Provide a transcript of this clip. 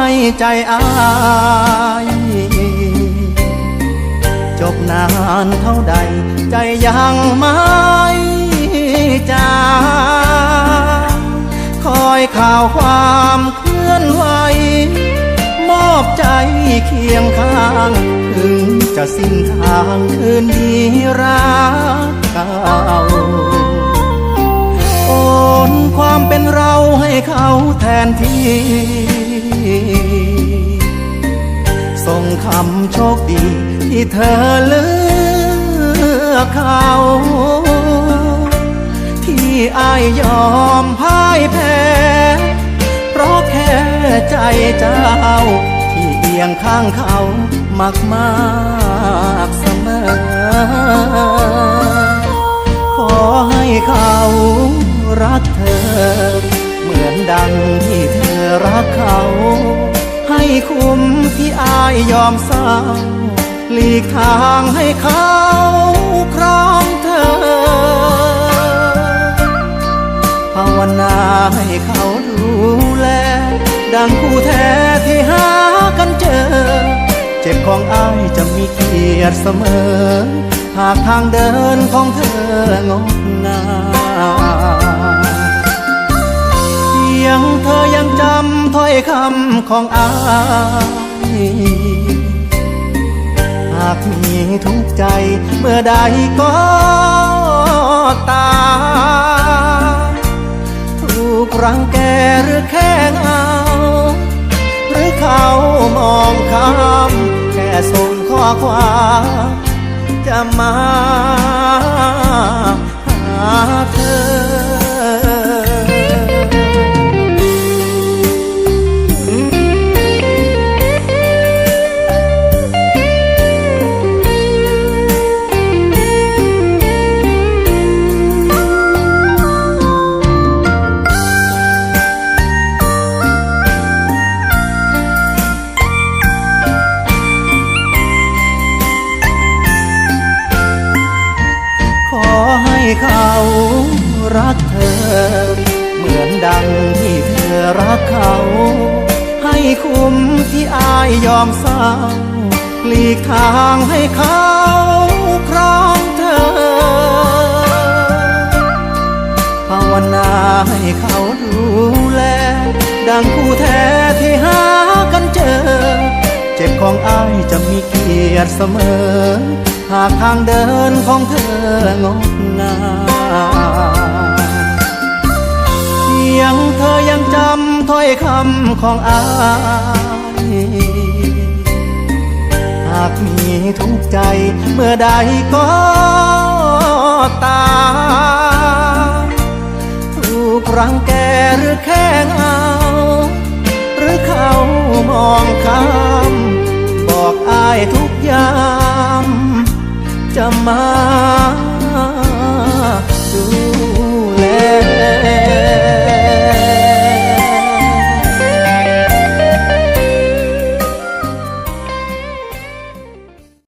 ໃຫ້ໃຈອ້າຍ ຈົບນານເທົ່າໃດ ໃຈຍັງໄມ່ຈາງ ຄອຍຂ່າວຄວາມເຄື່ອນໄຫວ ມອບໃຈຄຽງຂ້າງ ເຖິງຈະສິ້ນທາງ ຄືນດີຮັກເກົ່າ ໂອນຄວາມເປັນເຮົາໃຫ້ເຂົາແທນທີ່ ສົ່ງຄຳໂຊກດີທີ່ເທີເລືອກເຂົາ ທີ່ອ້າຍຍອມພ່າຍແພ້ ເພາະແຄ່ໃຈເຈົ້າ ທີ່ອຽງຂ້າງເຂົາມາກໆສະເໝີ ຂໍໃຫ້ເຂົາຮັກເທີ ເໝືອນດັ່ງທີ່ເທີຮັກເຂົາ ໃຫ້ຄຸ້ມທີ່ອ້າຍຍອມເຊົາ ຫຼີກທາງໃຫ້ເຂົາຄອງເທີ ພາວະນາໃຫ້ເຂົາດູແລ ດັ່ງຄູ່ແທ້ທີ່ຫາກັນເຈີ ເຈັບຂອງອ້າຍຈະມີກຽດສະເໝີ ຫາກທາງເດີນຂອງເທີງົດງາມ ພຽງເທີຍັງຈຳຖ້ອຍຄຳຂອງອ້າຍ ຫາກມີທຸກໃຈເມື່ອໃດກໍຕາມ ຖືກລັງແກ ຫຼື ແຂ່ງເອົາ ຫຼື ເຂົາມອງຂ້າມ ແຄ່ສົ່ງຂໍ້ຄວາມຈະມາຫາເທີ. ຂໍໃຫ້ເຂົາຮັກເທີ ເໝືອນດັ່ງທີ່ເທີຮັກເຂົາ ໃຫ້ຄຸ້ມທີ່ອ້າຍຍອມເຊົາ ຫຼີກທາງໃຫ້ເຂົາຄອງເທີ ພາວະນາໃຫ້ເຂົາດູແລ ດັ່ງຄູ່ແທ້ທີ່ຫາກັນເຈີ ເຈັບຂອງອ້າຍຈະມີກຽດສະເໝີ ຫາກທາງເດີນຂອງເທີງົດງາມ ພຽງເທີຍັງຈຳຖ້ອຍຄຳຂອງອ້າຍ ຫາກມີທຸກໃຈເມື່ອໃດກໍຕາມ ຖືກລັງແກ ຫຼື ແຂ່ງເອົາ ຫຼື ເຂົາມອງຂ້າມ ບອກອ້າຍທຸກຍາມ ຈະມາ